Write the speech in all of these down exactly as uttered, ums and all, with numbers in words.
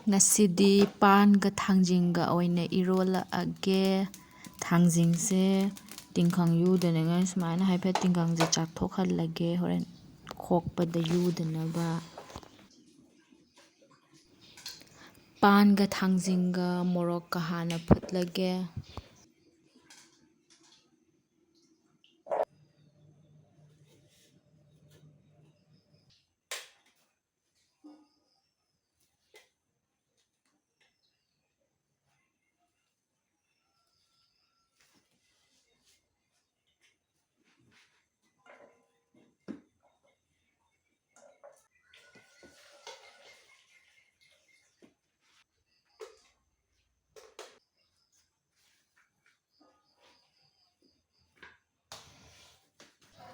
ꯉꯁꯤꯗꯤ ꯄꯥꯟꯒ ꯊꯥꯡꯖꯤꯡꯒ ꯑꯣꯏꯅ ꯏꯔꯣꯜꯂꯛꯑꯒꯦ꯫ ꯊꯥꯡꯖꯤꯡꯁꯦ ꯇꯤꯡꯈꯪ ꯌꯨꯗꯅꯉꯥꯏ ꯁꯨꯃꯥꯏꯅ ꯍꯥꯏꯐꯦꯠ ꯇꯤꯡꯈꯪꯁꯦ ꯆꯥꯊꯣꯛꯍꯜꯂꯒꯦ, ꯍꯣꯔꯦꯟ ꯈꯣꯛꯄꯗ ꯌꯨꯗꯅꯕ꯫ ꯄꯥꯟꯒ ꯊꯥꯡꯖꯤꯡꯒ ꯃꯣꯔꯣꯛꯀ ꯍꯥꯟꯅ ꯐꯨꯠꯂꯒꯦ꯫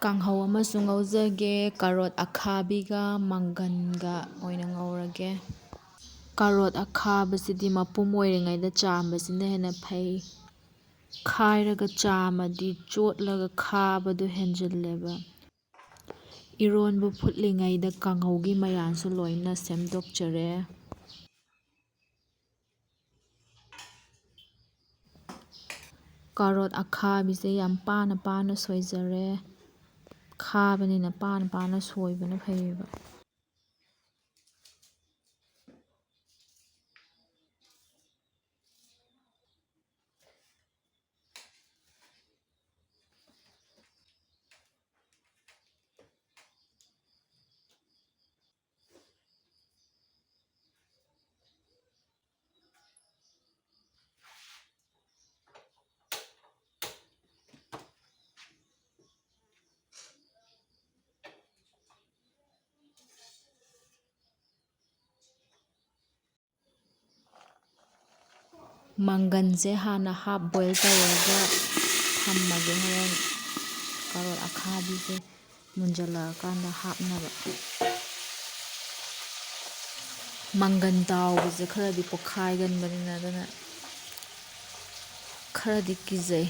ꯀꯥꯡꯍꯧ ꯑꯃꯁꯨ ꯉꯧꯖꯒꯦ꯫ ꯀꯥꯔꯣꯠ ꯑꯈꯥꯕꯤꯒ ꯃꯪꯒꯟꯒ ꯑꯣꯏꯅ ꯉꯧꯔꯒꯦ꯫ ꯀꯥꯔꯣꯠ ꯑꯈꯥꯕꯁꯤꯗꯤ ꯃꯄꯨꯝ ꯑꯣꯏꯔꯤꯉꯩꯗ ꯆꯥꯝꯕꯁꯤꯅ ꯍꯦꯟꯅ ꯐꯩ꯫ ꯈꯥꯏꯔꯒ ꯆꯥꯝꯃꯗꯤ ꯆꯣꯠꯂꯒ ꯈꯥꯕꯗꯣ ꯍꯦꯟꯖꯤꯜꯂꯦꯕ꯫ ꯏꯔꯣꯟꯕ ꯐꯨꯠꯂꯤꯉꯩꯗ ꯀꯥꯡꯍꯧꯒꯤ ꯃꯌꯥꯟꯁꯨ ꯂꯣꯏꯅ ꯁꯦꯝꯗꯣꯛꯆꯔꯦ꯫ ꯀꯥꯔꯣꯠ ꯑꯈꯥꯕꯤꯁꯦ ꯌꯥꯝ ꯄꯥꯅ ꯄꯥꯅ ꯁꯣꯏꯖꯔꯦ꯫ ꯈꯥꯕꯅꯤꯅ ꯄꯥꯅ ꯄꯥꯅ ꯁꯣꯏꯕꯅ ꯐꯩꯌꯦꯕ꯫ ꯃꯪꯒꯟꯁꯦ ꯍꯥꯟꯅ half boil ꯇꯧꯔꯒ ꯊꯝꯃꯒꯦ, ꯍꯣꯔꯦꯟ ꯀꯥꯔꯣꯠ ꯑꯈꯥꯕꯤꯁꯦ ꯃꯨꯟꯖꯜꯂꯛꯑꯀꯥꯟꯗ ꯍꯥꯞꯅꯕ꯫ ꯃꯪꯒꯟ ꯇꯥꯎꯕꯁꯦ ꯈꯔꯗꯤ ꯄꯣꯛꯈꯥꯏꯒꯟꯕꯅꯤꯅ, ꯑꯗꯨꯅ ꯈꯔꯗꯤ ꯀꯤꯖꯩ꯫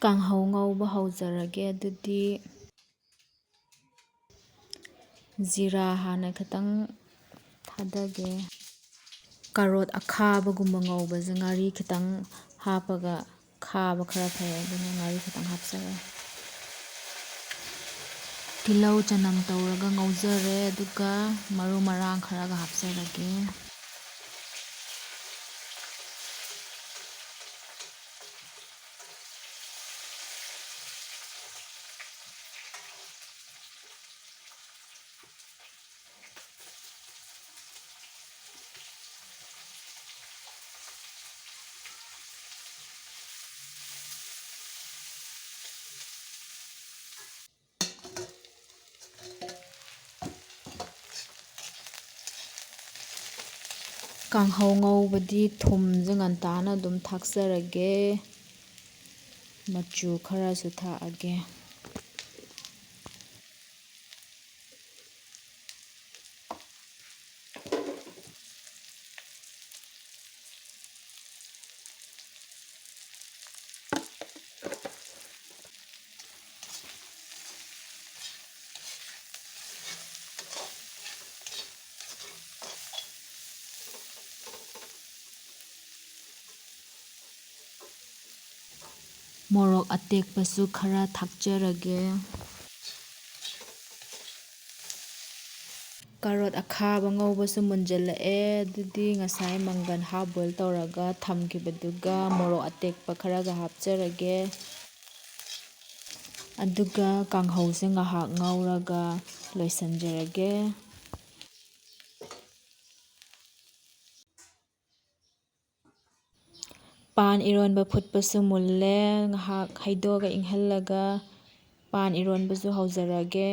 ꯀꯥꯡꯍꯧ ꯉꯧꯕ ꯍꯧꯖꯔꯒꯦ꯫ ꯑꯗꯨꯗꯤ ꯖꯤꯔꯥ ꯍꯥꯟꯅ ꯈꯤꯇꯪ ꯊꯥꯗꯒꯦ꯫ ꯀꯥꯔꯣꯠ ꯑꯈꯥꯕꯒꯨꯝꯕ ꯉꯧꯕꯁꯦ ꯉꯥꯔꯤ ꯈꯤꯇꯪ ꯍꯥꯞꯄꯒ ꯈꯥꯕ ꯈꯔ ꯐꯩ, ꯑꯗꯨꯅ ꯉꯥꯔꯤ ꯈꯤꯇꯪ ꯍꯥꯞꯆꯔꯦ꯫ ꯇꯤꯜꯍꯧ ꯆꯅꯝ ꯇꯧꯔꯒ ꯉꯧꯖꯔꯦ, ꯑꯗꯨꯒ ꯃꯔꯨ ꯃꯔꯥꯡ ꯈꯔꯒ ꯍꯥꯞꯆꯔꯒꯦ꯫ ꯀꯥꯡꯍꯧ ꯉꯧꯕꯗꯤ ꯊꯨꯝꯁꯦ ꯉꯟꯇꯥꯅ ꯑꯗꯨꯝ ꯊꯥꯛꯆꯔꯒꯦ, ꯃꯆꯨ ꯈꯔꯁꯨ ꯊꯥꯛꯑꯒꯦ꯫ ꯃꯣꯔꯣꯛ ꯑꯇꯦꯛꯄꯁꯨ ꯈꯔ ꯊꯥꯛꯆꯔꯒꯦ꯫ ꯀꯥꯔꯣꯠ ꯑꯈꯥꯕ ꯉꯧꯕꯁꯨ ꯃꯨꯟꯖꯜꯂꯛꯑꯦ꯫ ꯑꯗꯨꯗꯤ ꯉꯁꯥꯏ ꯃꯪꯒꯟ half boil ꯇꯧꯔꯒ ꯊꯝꯈꯤꯕꯗꯨꯒ ꯃꯣꯔꯣꯛ ꯑꯇꯦꯛꯄ ꯈꯔꯒ ꯍꯥꯞꯆꯔꯒꯦ꯫ ꯑꯗꯨꯒ ꯀꯥꯡꯍꯧꯁꯦ ꯉꯥꯏꯍꯥꯛ ꯉꯧꯔꯒ ꯂꯣꯏꯁꯤꯟꯖꯔꯒꯦ꯫ ꯄꯥꯟ ꯏꯔꯣꯟꯕ ꯐꯨꯠꯄꯁꯨ ꯃꯨꯜꯂꯦ꯫ ꯉꯥꯏꯍꯥꯛ ꯍꯩꯗꯣꯛꯑꯒ ꯏꯪꯍꯜꯂꯒ ꯄꯥꯟ ꯏꯔꯣꯟꯕꯁꯨ ꯍꯧꯖꯔꯒꯦ꯫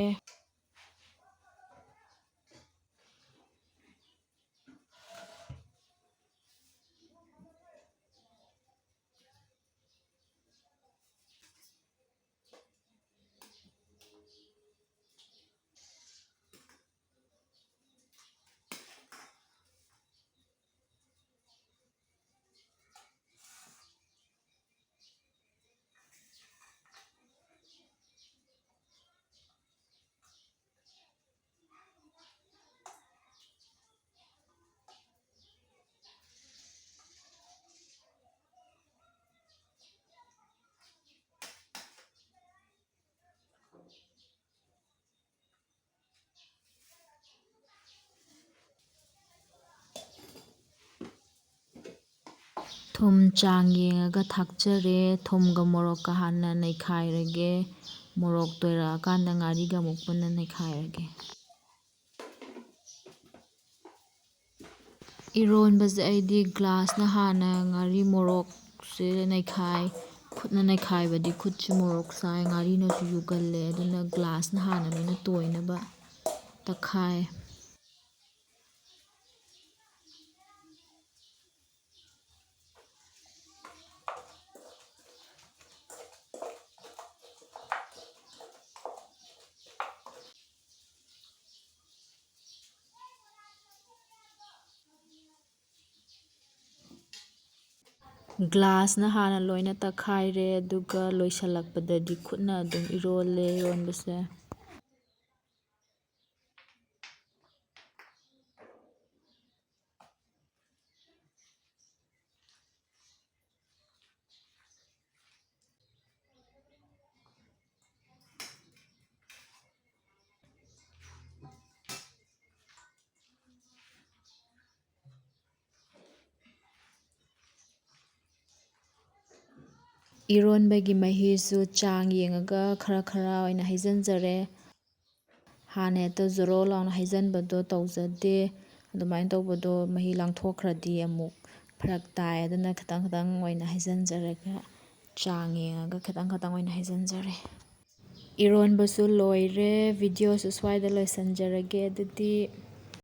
ꯊꯨꯝ ꯆꯥꯡ ꯌꯦꯡꯉꯒ ꯊꯥꯛꯆꯔꯦ꯫ ꯊꯨꯝꯒ ꯃꯣꯔꯣꯛꯀ ꯍꯥꯟꯅ ꯅꯩꯈꯥꯏꯔꯒꯦ꯫ ꯃꯣꯔꯣꯛ ꯇꯣꯏꯔꯛꯑꯀꯥꯟꯗ ꯉꯥꯔꯤꯒ ꯑꯃꯨꯛ ꯄꯨꯟꯅ ꯅꯩꯈꯥꯏꯔꯒꯦ꯫ ꯏꯔꯣꯟꯕꯁꯦ ꯑꯩꯗꯤ ꯒ꯭ꯂꯥꯁꯅ ꯍꯥꯟꯅ ꯉꯥꯔꯤ ꯃꯣꯔꯣꯛꯁꯦ ꯅꯩꯈꯥꯏ꯫ ꯈꯨꯠꯅ ꯅꯩꯈꯥꯏꯕꯗꯤ ꯈꯨꯠꯁꯨ ꯃꯣꯔꯣꯛ ꯁꯥꯏ, ꯉꯥꯔꯤꯅꯁꯨ ꯌꯨꯒꯜꯂꯦ꯫ ꯑꯗꯨꯅ ꯒ꯭ꯂꯥꯁꯅ ꯍꯥꯟꯅ ꯂꯣꯏꯅ ꯇꯣꯏꯅꯕ ꯇꯛꯈꯥꯏ꯫ ꯒ꯭ꯂꯥꯁꯅ ꯍꯥꯟꯅ ꯂꯣꯏꯅ ꯇꯛꯈꯥꯏꯔꯦ, ꯑꯗꯨꯒ ꯂꯣꯏꯁꯤꯜꯂꯛꯄꯗꯗꯤ ꯈꯨꯠꯅ ꯑꯗꯨꯝ ꯏꯔꯣꯜꯂꯦ ꯏꯔꯣꯟꯕꯁꯦ꯫ ꯏꯔꯣꯟꯕꯒꯤ ꯃꯍꯤꯁꯨ ꯆꯥꯡ ꯌꯦꯡꯉꯒ ꯈꯔ ꯈꯔ ꯑꯣꯏꯅ ꯍꯩꯖꯤꯟꯖꯔꯦ꯫ ꯍꯥꯟꯅ ꯍꯦꯛꯇ ꯖꯣꯔꯣ ꯂꯥꯎꯅ ꯍꯩꯖꯤꯟꯕꯗꯣ ꯇꯧꯖꯗꯦ꯫ ꯑꯗꯨꯃꯥꯏꯅ ꯇꯧꯕꯗꯣ ꯃꯍꯤ ꯂꯥꯡꯊꯣꯛꯈ꯭ꯔꯗꯤ ꯑꯃꯨꯛ ꯐꯔꯛ ꯇꯥꯏ꯫ ꯑꯗꯨꯅ ꯈꯤꯇꯪ ꯈꯤꯇꯪ ꯑꯣꯏꯅ ꯍꯩꯖꯤꯟꯖꯔꯒ, ꯆꯥꯡ ꯌꯦꯡꯉꯒ ꯈꯤꯇꯪ ꯈꯤꯇꯪ ꯑꯣꯏꯅ ꯍꯩꯖꯤꯟꯖꯔꯦ꯫ ꯏꯔꯣꯟꯕꯁꯨ ꯂꯣꯏꯔꯦ꯫ ꯚꯤꯗꯤꯑꯣꯁꯨ ꯁ꯭ꯋꯥꯏꯗ ꯂꯣꯏꯁꯤꯟꯖꯔꯒꯦ꯫ ꯑꯗꯨꯗꯤ